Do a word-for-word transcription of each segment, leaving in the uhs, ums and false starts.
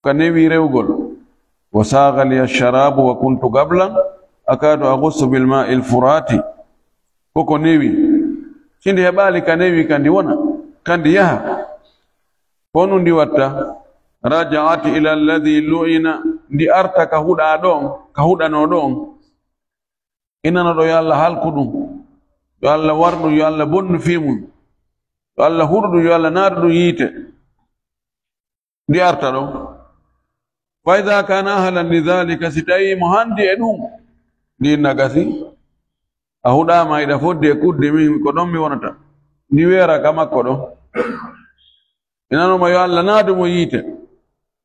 ka newi rewgol. Wa saga liya sharabu wa kuntu gablan akadu agusu bil ma'i al furati. Koko newi. Si ndi heɓaali ka newi, ka ndi wona, ka ndi yaha. Ko honɗun ndi watta? Raja'at ila alladhi lu'ina, ndi arta ka huɗa ɗon, ka huɗano ɗon. Inano ɗo, yo Allah halku ɗum, yo Allah war ɗum, yo Allah bonnu fii mum, yo Allah huɗu ɗum, yo Allah naadu ɗum yiite. Ndi arta ɗon. Fa idha kana ahlan li dhalika, si tawi mo handi e ɗum, ndi inna gasi. A huɗaama, iɗa foddi e kuddi, min ko ɗon mi wonata. Ndi weera ka makko ɗon. Inanoma yo Allah naadu mo yiite.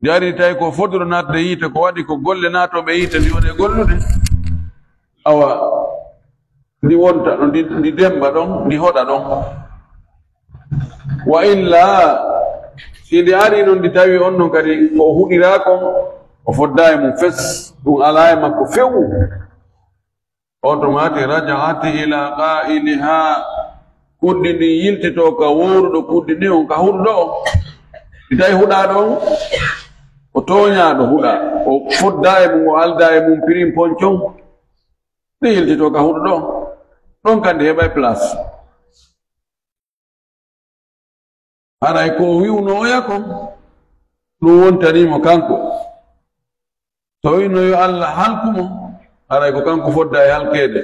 Ndi ari tawi ko fodduɗo naatde yiite, ko waɗi ko golle naatooɓe yiite, ndi woni e gollude. Awa, ndi wonta ɗon, ndi, ndi demba ɗon, ndi hoɗa ɗon. Wa illa, si ndi ari non, ndi tawi on non kadi ko o huɗiraa kon, o foddaa e mum fes, ɗum alaa e makko few. On tuma ti raja'at ila qa'iliha, kuddi ndin yiltito ka wowruɗo kuddi ndin on, ka huɗuɗo on. Si tawi huɗaaɗo on, o tooñaaɗo huɗa, o foddaa e mum, o aldaa e mum pirin poncon, ɗi yiltito ka huɗuɗo on. Ɗon kandi heɓay place. Haray ko o wi'unooya kon, ɗum wontanii mo kanko. So wi'no yo Allah halku mo, haray ko kanko fodda e halkeede.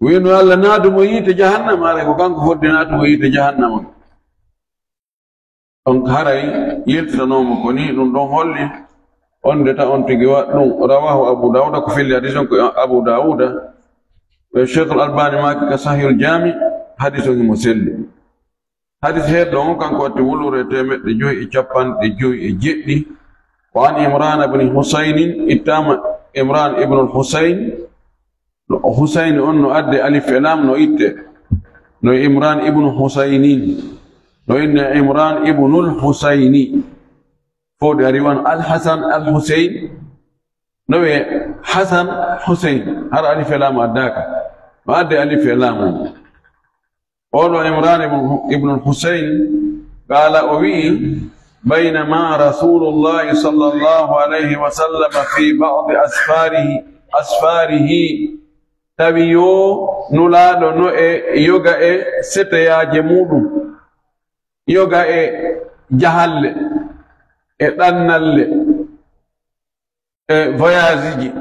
Wi'no yo Allah naadu mo yiite jahannama, haray ko kanko fodde naatu mo yiite jahannama. On haray yiltitanoo mo ko nii, ɗum ɗon holli on de ta on tigi wa-, ɗum. Rawahu Abu Dawuda, ko filli hadis on ko Abu Dawuda. E Cheikh Al Albani maaki ka Sahihul Jami, hadis on himo selli. Hadis heedɗo on kanko watti wuluure e teemeɗɗe joyi e capanɗe joyi e jeɗɗi. Wa an Imran ibn Husaynin, ittama Imran ibn al-Husayn. No Husayn on no adde alif e lam no itte. No Imran ibn Husaynin. No inne Imran ibn al-Husayni. Fowde ari wan Al-Hasan Al-Husayn. No wi'e Hasan Husayn. Har alif e lam addaaka. No adde alif e lam on. Oɗo Imran ibn, ibn Husayn, qala, o wi'i, baynama Rasulullahi sallallahu alayhi wa sallam fi ba'di asfarihi, asfarihi, tawi yo Nulaaɗo no e yoga e seteyaaje muuɗum, yoga e jahalle, e ɗannalle, e voyage ji.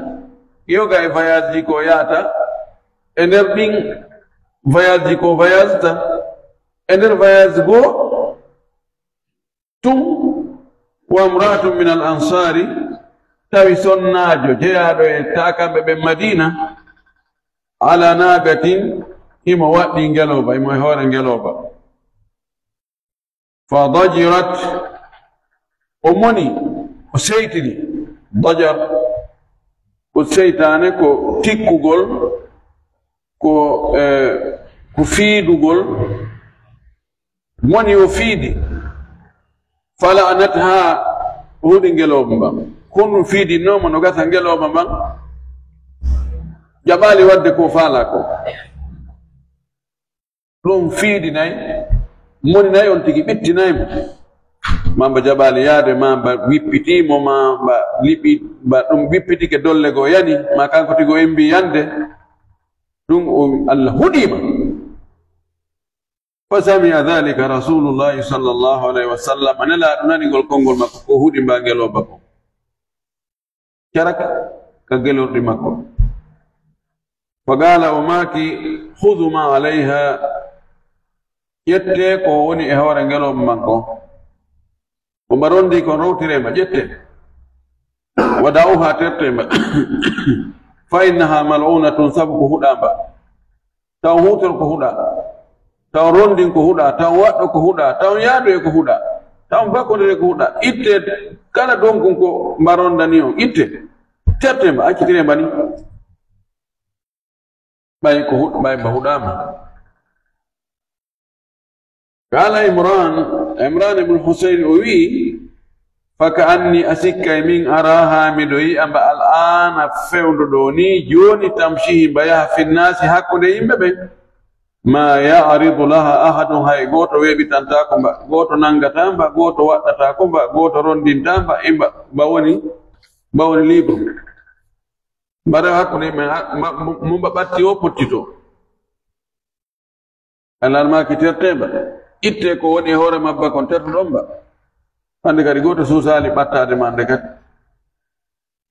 Yoga e voyage ji ko yaata. E nder ɗin voyage ji ko voyage ta. E nder voyage goo tun, wa imra'atun min al ansari, tawi sonnaajo jeyaaɗo e taakamɓe ɓen Madina, ala nagatin, himo waɗɗii ngelooba, himo e hoore ngelooba. Fa dajirat, o moni, o seytini. Dajar, ko seytaane, ko tikkugol, ko, eh, ko fiidugol. Moni o fiidi. Fala anat ha huɗi ngelooba mban. Ko ɗum fiidinnooma no gasa ngelooba mban jaɓaali waɗde ko faalaa ko. Ɗum fiidinay, moninay on tigi, ɓittinay mo. Maa mba jaɓaali yaade, maa mba wippitii mo, maa mba liɓi, mba ɗum wippitike dolle goo yani, maa kanko tigi o imbi yande. Ɗum o, Allah huɗii ma. Fa sami'a dhalika Rasulullahi sallallahu alayhi wa sallam. Nelaaɗo nani ngol konngol makko, ko huɗi mba ngelooba ko. Carak ka gelorɗi makko. Fa qaala, o maaki, "Khudhu ma alayha." Ƴettee ko woni e hoore ngelooba makko. Ko mba ronndii kon, rowtiree mba, ƴettee. Wa da'uha, tertee mba. Fa innaha mal'unatun, sabu ko huɗaa mba. Taw huutor ko huɗaa. Taw ronndin ko huɗaa. Taw waɗɗo ko huɗaa. Taw yaadu e ko huɗaa. Taw bakondire ko huɗaa. Ittee kala donkun ko mba ronndanii on. Ittee. Tertee mba, accitiree mba ni. Ɓay ko huɗ-, ɓay mba huɗaama. Qaala Imran, Imran ibn Husayn o wi'i, "Fa ka anni, a sikkay min araha, miɗo yi'a mba al'aana, fewndo ɗoo ni, jooni, tamshi, mba yaha, finnaasi, hakkunde yimɓe ɓen." Ma ya'ridu laha ahadun, hay gooto weeɓitantaako mba, gooto nanngataa mba, gooto waɗɗataako mba, gooto ronndintaa mba, e mba, mba woni, mba woni libre. Mbaɗa hakkunde men, ha-, mba-, mo, mo mba ɓatti o pottito. Alal maaki tertee mba. Ittee ko woni e hoore mabba kon tertuɗon mba. Hannde kadi gooto suusaali ɓattaade ma nde kadi.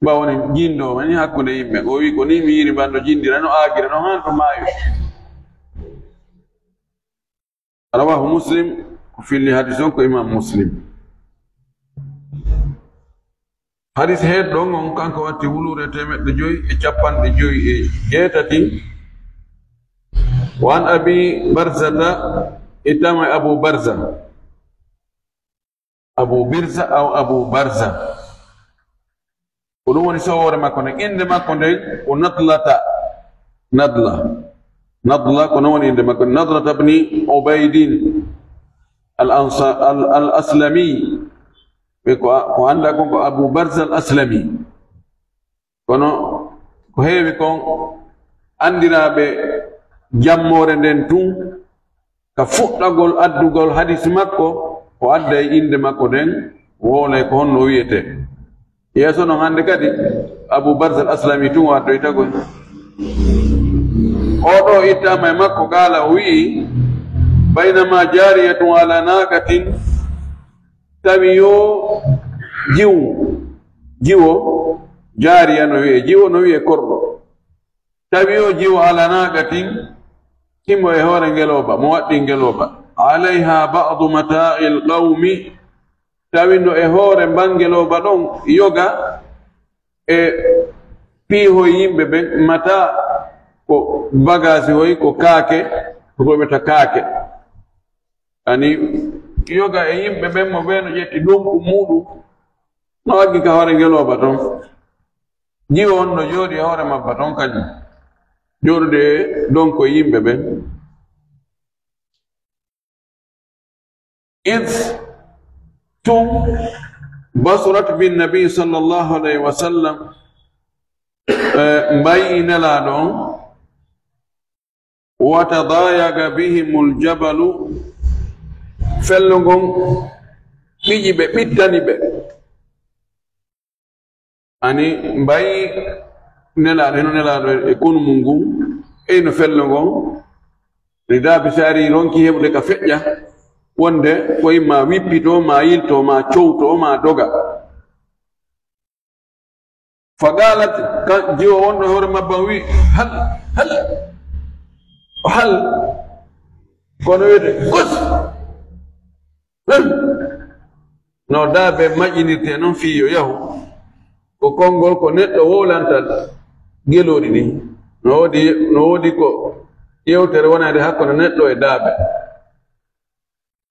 Mba woni jindo ma ni hakkunde yimɓe. O wi ko ni mi yiri mba no jindira, no aagira, no haa to maayo. Rawahu Muslim, ko filli hadis on ko Imam Muslim. Hadis heedɗo on, on kanko watti wuluure teemeɗɗe joyi e capanɗe joyi e jeetati. Wa an Abi Barzata, ittama e Abu Barza. Abu Birza aw Abu Barza. Ko ɗum woni sowoore makko nden. Innde makko nden ko Nadlata. Nadla. Nadla ko non woni innde makko. Nadlata bni Ubaydin al Ansa-, al, al Aslami. Ɓe ko, ko annda kon ko Abu Barza al Aslami. Kono ko heewi kon anndiraaɓe jammoore nden tun, ka fuɗɗagol addugol hadis makko, o adda e innde makko nden, wowlay ko honno o wiyetee. Yeeso non hannde kadi, Abu Barza al Aslami tun o addoytagol. Oo ɗoo ittaama e makko, qaala, o wi'i, baynama jaariyatun ala naaqatin, tawi yo jiwo, jiwo, jaariya no wi'e, jiwo no wi'e korɗo. Tawi o jiwo ala naaqatin, himo e hoore ngelooba, mo waɗɗii ngelooba. Alayha ba'du mata'il qawmi, tawi no e hoore mban ngelooba ɗon yoga e piihoy yimɓe ɓen, mata ko bagaasi hoy, ko kaake, ko wi'ata kaake. Ani yoga e yimɓe ɓen mo ɓe no ƴetti donku muuɗum, no aggi ka hoore ngelooba ton. Jiwo on no jooɗi e hoore mabba ton kañum. Jooɗude e donku e yimɓe ɓen. Id tun basurat bin nabi sallallahu alayhi wa sallam, eh, mbayi nelaaɗo on. Watadayaga bihimul jabalu, fello ngon ɓiƴi ɓe, ɓittani ɓe. Ani mbayi nelaaɗo, hino nelaaɗo e konu mum ngun, e no fello ngon, ni daabi si ari ronki heɓude ka feƴƴa, wonde ko imma wippito, ma yilto, ma cowto, ma doga. Fa qaalat, ka jiwo wonɗo e hoore mabba wi, hal, hal, hal, kono wiyete, kus, hal. No daabe maƴƴinirte non fii yo yahu, ko konngol ko neɗɗo wowlanta gelooɗi ɗin. No woodi, no woodi ko yewtere wonande hakkunde neɗɗo e daabe.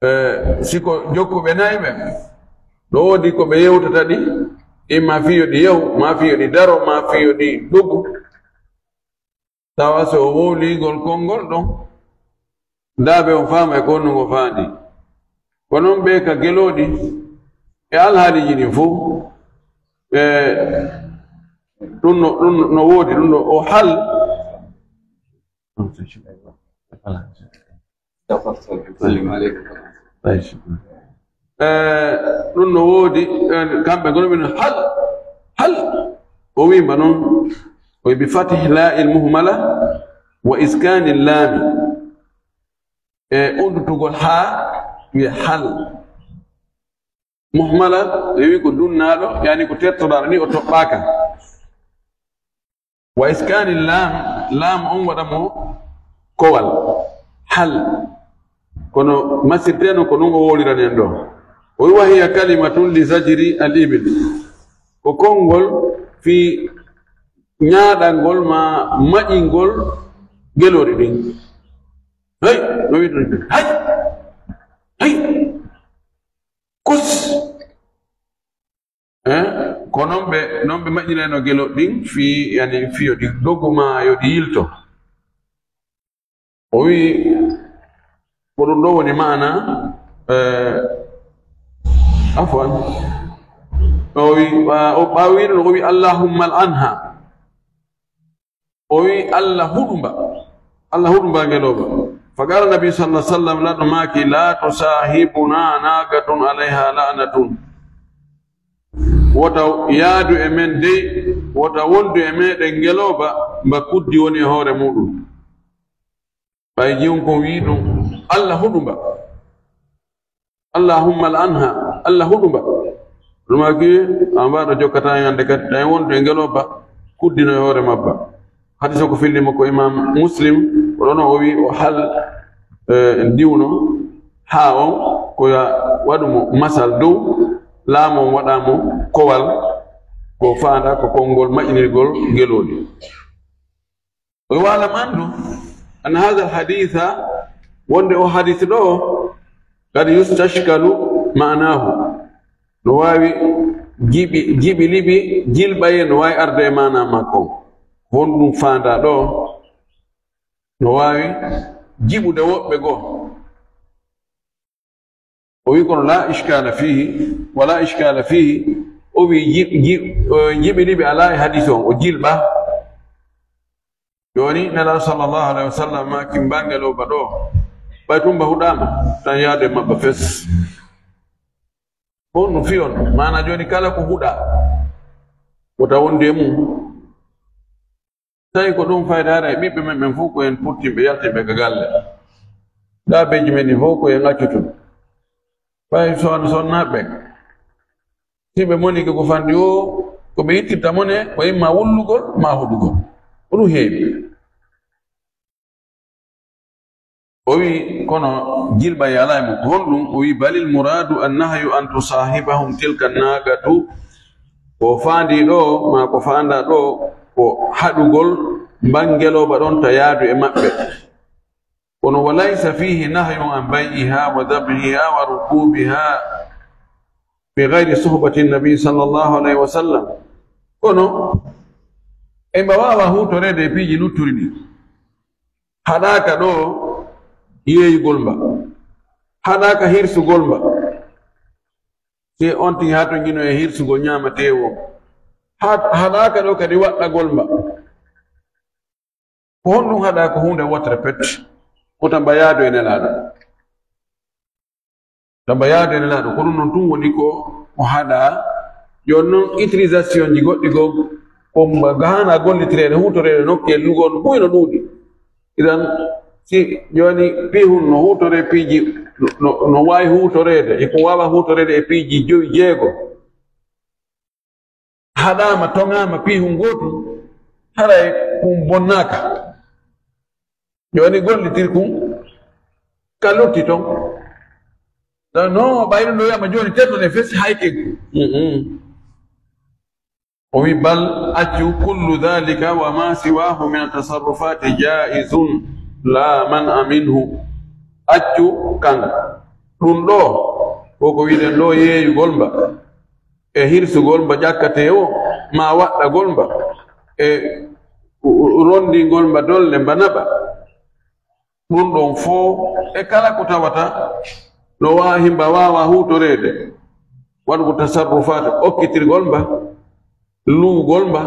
Eh, si ko jokkuɓe nayi ɓen, no woodi ko ɓe yewtata ɗi, imma fii yo ɗi yahu, ma fii yo ɗi daro, ma fii yo ɗi dogu. Tawa so o wowlii ngol konngol ɗon, daabe on faama e ko honno ngo faandi. Ko non ɓe ka gelooɗi e alhaaliiji ɗin fow, eh, ɗum no, ɗum no woodi, ɗum no o hal. Eh, ɗum no woodi, eh, kamɓe ngono ɓe no hal, hal. O wiima noon, o wi bi fatih la'il muhmala wa iskanil laami. E undutugol haa wiye hal. Muhmala, ɓe wi ko dunnaaɗo, yani ko tertoraaɗo ni o toɓɓaaka. Wa iskani laam, laam on waɗa mo kowal, hal. Kono masirteeno ko ɗum o wowlirani en ɗo. O wi, "Wa hiya kalimatun li zajri al ibil." Ko konngol fii ñaaɗangol ma maƴingol gelooɗi ɗin. Hey, no wi'ude, hay! Hay! Kus! Eh, ko non ɓe, non ɓe maƴƴinayno gelo ɗin fii, yani, fii yo ɗi dogu ma yo ɗi yilto. O wi'i, ko ɗum ɗo woni maana, eh, afwan. O wi'i, ɓa-, o ɓaawi ɗum, o wi'i, "Allahumma al'anha." O wi'i, "Allah huɗu mba. Allah huɗu mba ngelooba." فقال النبي صلى الله عليه وسلم, Laɗo maaki, لا تصاحبنا ناقة عليها لعنة. Wota yaadu e men dey, wota wondu e meɗen ngelooba mba kuddi woni e hoore muɗum. Ɓay jiwun kon wi'i ɗum, Alla huɗu mba. Allahumma la'anha, Alla huɗu mba. Ɗum maaki, a mbaɗo jokkata en hannde kadi, tawi wondu e ngelooba kuddi no e hoore mabba. Hadis o ko filli mo ko Imam Muslim, o ɗon o wi o hal, eh, diwno haa on ko ya waɗu mo masal dow laamu on waɗa mo kowal ko faanda ko konngol maƴinirgol ngeloodi. O wi, "Wa'lam, anndu, anna hadha al-haditha, wonde o hadis ɗo, qad yustashkalu ma'nahu." No waawi jiɓi, jiɓi liɓi, jilɓaye no waawi arde e maana makko. Honɗum faanda ɗo? No waawi jiɓude woɓɓe goo. O wi kono la ishkala fihi, wala ishkala fihi. O wi ji-, ji-, o jiɓi liɓi ala e hadis on, o jilɓa. Jooni Nelaaɗo sallallahu alayhi wa sallam maaki mba ngelooba ɗo, ɓay tun mba huɗaama, tan yaade mabba fes. On no fiyon, maana jooni kala ko huɗa, wota wondu e mum. Tawi ko ɗum fayda hara e ɓiɓɓe men ɓen fof ko en puttinɓe, yaltinɓe ka galle. Laabeeji men ɗin fof ko en accu tun. Ɓay son-, sonnaaɓe ɓen. Si ɓe monike ko fanɗi o, ko ɓe ittirta mone, ko imma wullugol, ma huɗugol. Ko ɗum heewi. O wi, kono jilɓa yalaa e mum. Ko honɗum? O wi, "Balil muradu an nahyu an tusahibahum tilka naqatu." Ko faandi ɗo, ma ko faanda ɗo, ko haɗugol mba ngelooba ɗon ta yaadu e maɓɓe. Kono, "wa laysa fihi nahyun an bay'iha wa dhabhiha wa rukubiha fi ghayri suhbati nabi sallallahu alayhi wa sallam." Kono, en mba waawa huutoreede e piiji lutturi ɗi. Haɗaaka ɗo yeeyugol mba. Haɗaaka hirsugol mba. Se on tigi haa to ngino e hirsugol ñaamateewo. Ha-, haɗaaka ɗo kadi waɗɗagol mba. Ko honɗum haɗa ko huunde wottere pet? Ko tamba yaadu e Nelaaɗo. Tamba yaadu e Nelaaɗo. Ko ɗum non tun woni ko, ko haɗa. Yo non utilisation ji goɗɗi goo, ko mba gahana gollitireede, huutoreede nokkee lugoon buy no ɗuuɗi. Idan, si jooni piihun no huutore piiji, no, no, no waawi huutoreede, e ko waawa huutoreede e piiji jowi jeego. Haɗaama, toŋaama piihun gootun, haray kun bonnaaka. Jooni gollitir kun, ka lutti ton. Da no, ɓay ɗum ɗo wiyama jooni teddude fes hay ke. Mhm. O wi, "Bal, accu, kullu dhalika wa ma siwahu min tasarrufati jaizun, la man'a minhu." Accu kan. Ɗum ɗo, ko ko wiɗen ɗo yeeyugol mba. E hirsugol mba ƴakkatee o, ma waɗɗagol mba, e rondingol mba dolle mba naɓa. Ɗum ɗon fow e kala ko tawata no waawi mba waawa huutoreede, waɗugo tasarrufaat, okkitirgol mba, luwgol mba,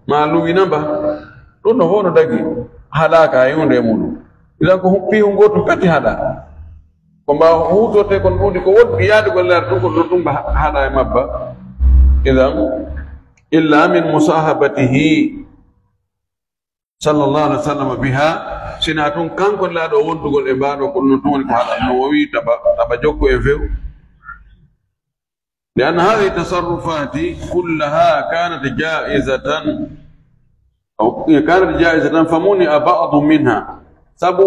ma luwina mba, ɗum ɗo fow no dagi, haɗaaka e huunde e muɗum. Idan ko hu-, piihun gootun peti haɗa. Ko mba huutortee kon ɗuuɗi ko woɗɗi yaadugol nder ɗum, ko ɗum ɗum mba ha-, haɗa e mabba. Idan, illa min musahabatihi sallallahu alaihi wasallam biha, sina tun kanko Nelaaɗo wondugol e mbaɗo ko ɗum tun woni ko haɗa. No o wi taba, taba jokku en few. Li anna hadhihi tasarrufati kullaha kanat jaizatan, aw kanat jaizatan famuni'a ba'du minha. Sabu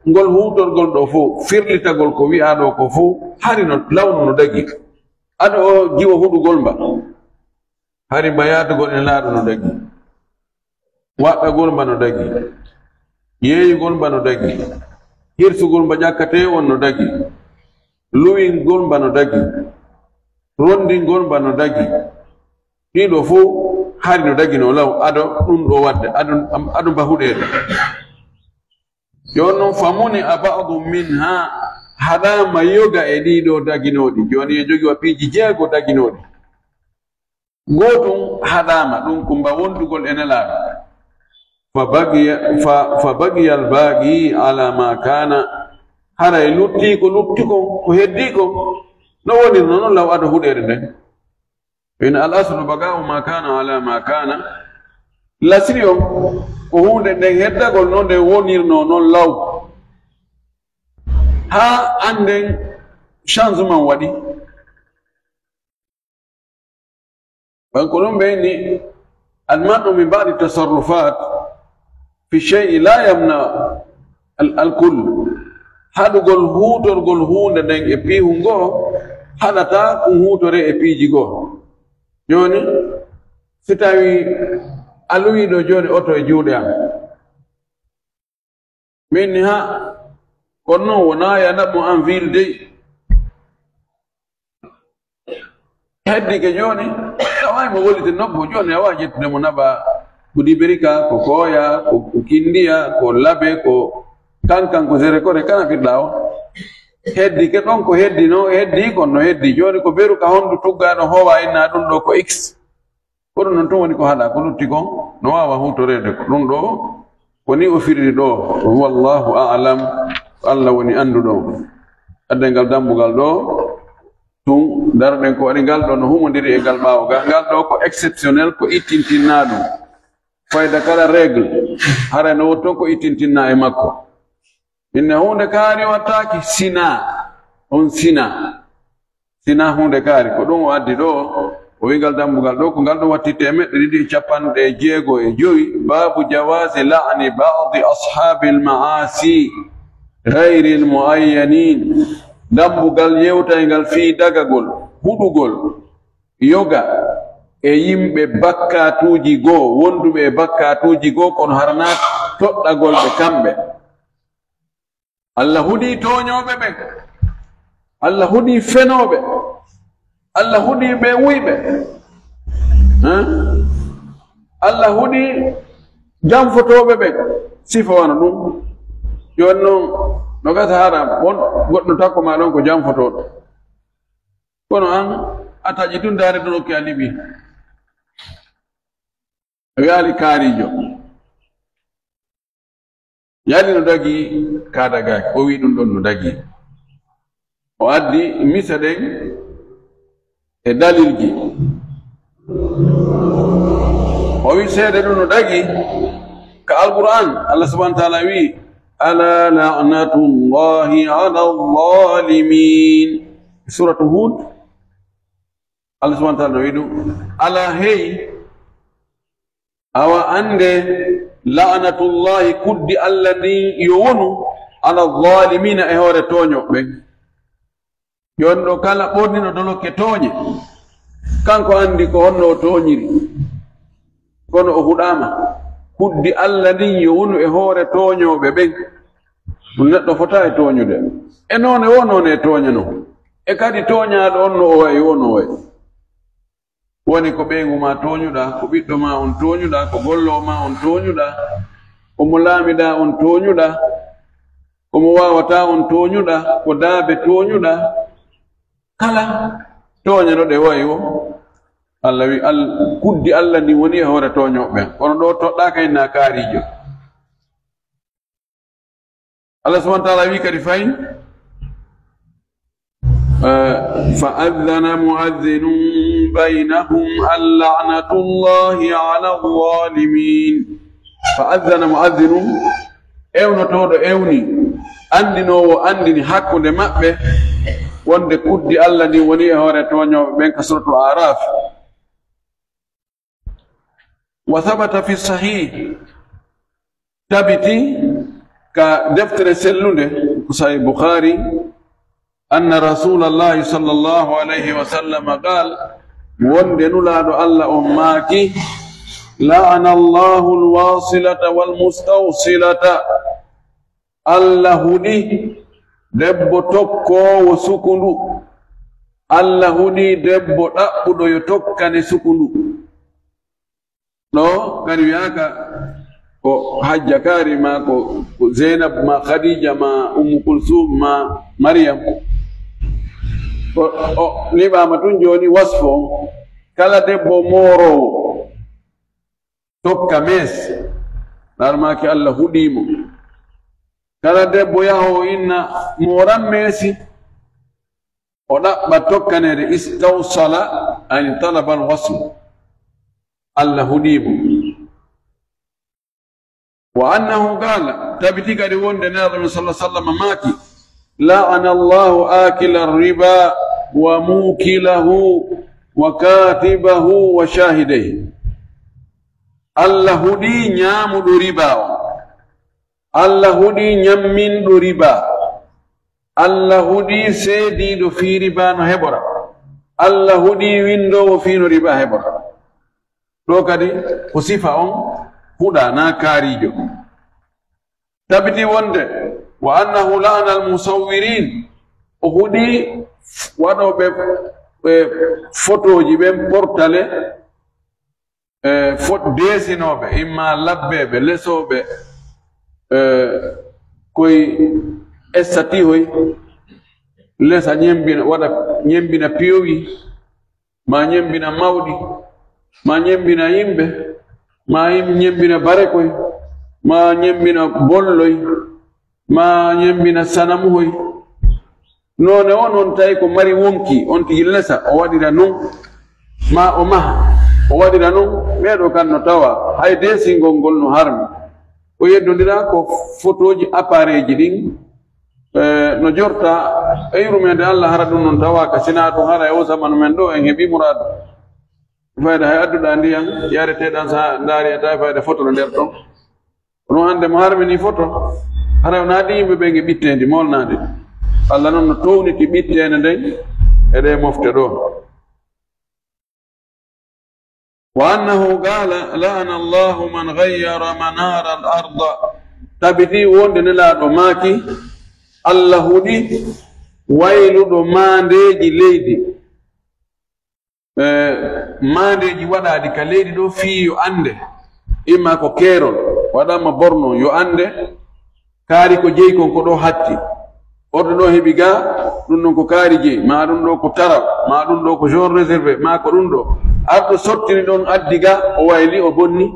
ngol huutorgol ɗo fow, firlitagol ko wi'aa ɗo ko fow, hari no lawnu no dagi. Ado o jiwo huɗugol mba. Hari mba yaadugol e Nelaaɗo no dagi. Waɗɗagol mba no dagi. Yeeyugol mba no dagi. Hirsugol mba ƴakkatee on no dagi. Luwingol mba no dagi. Rondingol mba no dagi. Ɗiɗo fow hari no dagi no law. Ado ɗum ɗo waɗde. Ado, ado mba huɗeede. Jooni noon, famuni'a ba'du minha, haɗaama yoga e ɗiɗo daginooɗi. Jooni en jogi wa piiji jeego daginooɗi. Gootum haɗaama, ɗum ko mba wondugol e Nelaaɗo. Fa bagiya, fa, fa bagiyal bagi ala ma kana. Haray lutti ko lutti kon, ko heddi kon, no wonirno non law ado huɗeere nden. En al aslu baga'u ma kana ala ma kana. Lasri on, ko huunde nden heddagol no nde wonirno non law. Haa annden changement waɗi. Bon, ko ɗum ɓe inni, al man'u min ba'di tasarrufat fi shay'i la yamna al, al kull. Haɗugol huutorgol huunde nden e piihu ngoo haɗata ɗum huutore e piiji goo. Jooni, si tawi a luwiiɗo jooni oto e juuɗe am, min ni ha, kono noon wonaa ya naɓmo en ville dey. Heddike jooni, a waawi mo wallitde nokku, jooni a waawi ƴettude mo naɓa ko dibirika, ko kooya, ko, ko kindiya, ko labe, ko kankan, ko zerekore, kana firɗa o. Heddike ɗon ko heddi no, heddi kon no heddi. Jooni ko beru ka hondu tuggaaɗo hoowa inna ɗum ɗo ko X. Ko ɗum noon tun woni ko haɗa, ko lutti kon no waawa huutoreede ko ɗum ɗo, ko ni o firiri ɗo. Wallahu a'lam, ko Allah woni annduɗo. Adde ngal dambugal ɗo, tun daroɗen ko waɗi ngal ɗo no humondiri e ngal ɓaawo ga. Ngal ɗo ko exceptionnel, ko ittintinnaa ɗum. Fayda kala règle, haray no woni toon ko ittintinnaa e makko. Inne huunde kaari wattaaki, sinaa, on sinaa. Sinaa huunde kaari, ko ɗum o addi ɗo, o wi'ngal dambugal ɗo, ko ngal ɗum watti teemeɗɗe ɗiɗi e capanɗe jeego e jowi, baabu jawaazi la'ni ba'di ashaabil ma'aasi ghayril mu'ayyaniin. Dambugal yewtayngal fii dagagol, huɗugol, yoga e yimɓe bakkaatuuji goo, wonduɓe e bakkaatuuji goo, kono haranaa toɗɗagol ɓe kamɓe. Allah huɗii tooñooɓe ɓen. Allah huɗii fenooɓe. Allah huɗii ɓe wuyɓe. Hein? Allah huɗii janfotooɓe ɓen. Sifa wano ɗum. Jooni noon, no gasa haram, won goɗɗo takko ma ɗon ko janfotooɗo. Kono an, a taƴi tun daare to nokki a liɓi. O yaali kaariijo. Yaali no dagii, ka dagaaki. O wi'i ɗum ɗon no dagii. O addi mise ɗen e dalilji. O wi'i seede ɗum no dagii ka Alqur'aan. Allah subhaanahu wa ta'aala wi'i, "Alaa la'natullaahi alaz-zaalimiin." Suuratu Huud. Allah subhaanahu wa ta'aala no wi'i ɗum, "Alaa hey, awa annde, la'natullaahi, kuddi Allah ndin yo wonu, ala zaalimiina, e hoore tooñooɓe ɓen." Jooni ɗo kala ɓornino dolokke tooñe, kanko anndi ko honno o tooñiri. Kono o huɗaama, kuddi Allah ndin yo wonu e hoore tooñooɓe ɓen. Ɗum neɗɗo fota e tooñude. E noone wo noone e tooñano. E kadi tooñaaɗo on no o wayi wo no wayi. Woni ko ɓeyngu ma tooñuɗaa, ko ɓiɗɗo ma on tooñuɗaa, ko golloo ma on tooñuɗaa, ko mo laamiɗaa on tooñuɗaa, ko mo waawataa on tooñuɗaa, ko daabe tooñuɗaa. Kala tooñe no ɗe wayi wo. Allah wi, Al-, kuddi Allah ndin woni e hoore tooñooɓe ɓen. Kono ɗo toɗɗaaka inna kaariijo. Allah subhaanahu wa ta'aala wi kadi fayin, eh, "Fa adhana mu'adhdhinun baynahum an la'natullahi ala adh-dhalimin." Fa adhana mu'adhdhinun, ewnotooɗo ewni, anndinoowo anndini hakkunde maɓɓe, wonde kuddi Allah ndin woni e hoore tooñooɓe ɓen ka Suuratul A'raaf. Wa thabata fi sahih, tabiti ka deftere sellunde, ko Sahih Bukhari, anna Rasulallahi sallallahu alayhi wa sallam qal, wonde Nulaaɗo Allah on maaki, "La'ana Allahu al-wasilata wal mustawsilata." Allah huɗi debbo tokkoowo sukundu. Allah huɗi debbo ɗaɓɓuɗo yo tokkane sukundu. Ɗo kadi wiyaaka ko Hajja kaari ma, ko, ko Zeynab ma, Khadija ma, Ummu Kulsum ma, Maryam. O, o liɓaama tun jooni wasfo on. Kala debbo mooroowo, tokka mees, Laara maaki Allah huɗii mo. Kala debbo yaha o inna mooran meesi, o ɗaɓɓa tokkaneede istawsala, ani talabal wasl. Allah huɗii mo. Wa annahu qala, tabiti kadi wonde Nelaaɗo men sallallahu alaihi wasallam maaki, "La'ana Allahu akila riba wa mukilahu wa katibahu wa shahidayhi." Allah huɗii ñaamuɗo riba o. Allah huɗii ñamminɗo riba. Allah huɗii seediiɗo fii riba no heɓora. Allah huɗii winndoowo fii no riba heɓora. Ɗo kadi ko sifa on huɗa, na kaarijo. Tabiti wonde, "Wa annahu la'ana al-musawwirin." O huɗii waɗooɓe, e, fotooji ɓen portale, e, fot-, deesinooɓe, imma labbeeɓe, lesooɓe, e, koy estatihoy, lesa ñembina, waɗa ñembina piyowi, ma ñembina mawɗi, ma ñembina yimɓe, ma yim-, ñembina barekoy, ma ñembina bolloy, ma ñembina sanamuhoy. Noone on, on tawi ko mari wonki, on tigi lesa, o waɗira non, ma o maha, o waɗira non. Ɓee ɗoo kan no tawa, hay deesingol ngol no harmi. Ko yeddondira ko fotooji appareil ji ɗin, eh, no jorta e yurmeende Allah, hara ɗum non tawaaka, sinaa ɗum hara e o zamanu men ɗo en heɓi muraadu. Fayda hay adduɗa ndiyan, yareteɗan sa ndaari a tawi fayda foto no nder ɗon. Kono hannde mo harmini foto, hara o naadi yimɓe ɓe nge ɓitteendi, molnaade. Allah non no towniti ɓitteende nden e ɗe mofte ɗo. Wa annahu qala, "La'ana Allahu man ghayyara manara al-arda." Tabiti wonde Nelaaɗo maaki, Allah huɗi wayluɗo maandeeji leydi. Eh, maandeeji waɗaaɗi ka leydi ɗo fii yo annde, imma ko keerol, waɗaama borno, yo annde, kaari ko jeyi kon ko ɗo hatti. Orɗo ɗo heɓi ga, ɗum ɗon ko kaari jeyi, ma ɗum ɗo ko taraw, ma ɗum ɗo ko zone réservé, ma ko ɗum ɗo. Arɗo sottini ɗon addi ga, o wayli, o bonni.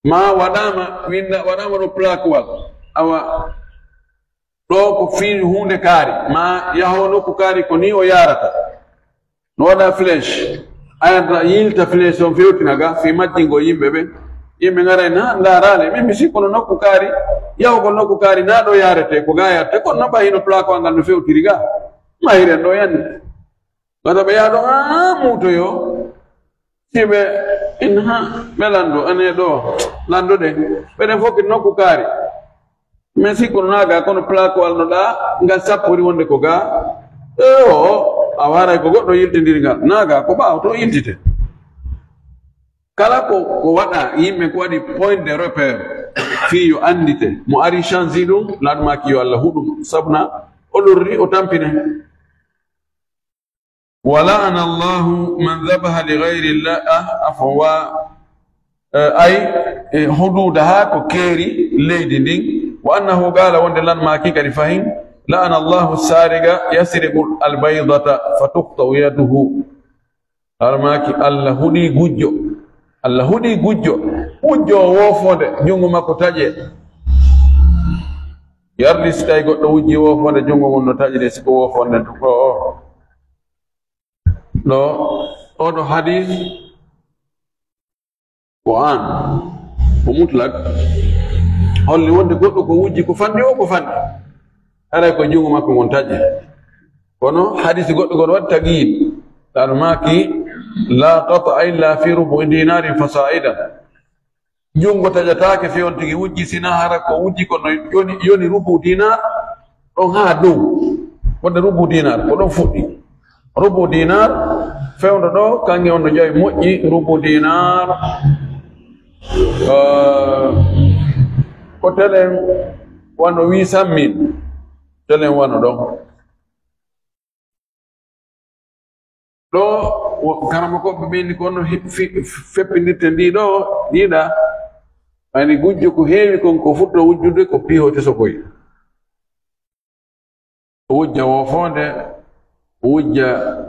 Ma waɗaama, winda, waɗaama ɗo plaquewall. Awa, ɗo ko fii huunde kaari, ma yaho nokku kaari ko ni o yaarata. No waɗa flèche. Ayata yilta flèche on fewtina ga, fii majjingo yimɓe ɓe. Yimɓe ngaray na ndaarale, min mi sikkono nokku kaari, yahugol nokku kaari na ɗo yaarete, ko ga yaarete, kono no ɓa hino plaquewall ngal no fewtiri ga. Mahiren ɗo yande. Wata ɓe yaha ɗo, haa muutoyo. Si ɓe, in ha, ɓe lanndo, ane ɗo, lanndo ɗe. Ɓeɗen fof kadi nokku kaari. Mais si kono naaga, kono plaquewall no ɗa, ngal sappori wonde ko ga. E o, a waray ko goɗɗo yiltindir ngal. Naaga, ko ɓaawo to yiltite. Kala ko, ko waɗa, yimɓe ko waɗi point de repère. Fii yo anndite. Mo ari change ɗum, lanmaaki yo Allah huɗum. Sabuna, o lorri, o tampine. Wa la'ana Allahu man dhabaha li ghayri llah, afwan, wa, eh, ay, eh, hududaha ko keeri leydi ndin. Wa annahu qala, wonde lanmaaki kadi fahin, la'ana Allahu sariqa yasriqu al-baydata fa tuqta'u yaduhu. Lanmaaki Allah huɗi gujjo. Allah huɗi gujjo. Gujjo woofonde, junngo makko taƴe. Yardi si tawi goɗɗo wujji woofonde, junngo ngon no taƴi de, si ko woofonde to ko o. Ɗo, oɗo hadis ko an, ko mutlak. Holli wonde goɗɗo ko wujji ko fanɗi o, ko fanɗi. Haray ko junngo makko ngon taƴi. Kono hadis goɗɗo ngon waɗi taqiid. Tan maaki, la qat'a illa fi rubu'i dinarin fasa'idan. Junngo taƴataake fii on tigi wujji, sinaa hara ko wujji ko no yoni, yoni rubu dinar, ɗon haa dow. Wonde rubu dinar, ko ɗon fuɗɗi. Rubu dinar, fewndo ɗo, kanŋe on no jawi moƴƴi, rubu dinar, eh, ko telen wano huit cent mille, telen wano ɗon. Ɗo, wo-, karamokooɓe ɓe ni kono he-, fi-, feppindirte ndi ɗo, ɗiɗa, ani gujjo ko heewi kon ko fuɗɗo wujjude ko pihote sokoy. O wujja woofonde, o wujja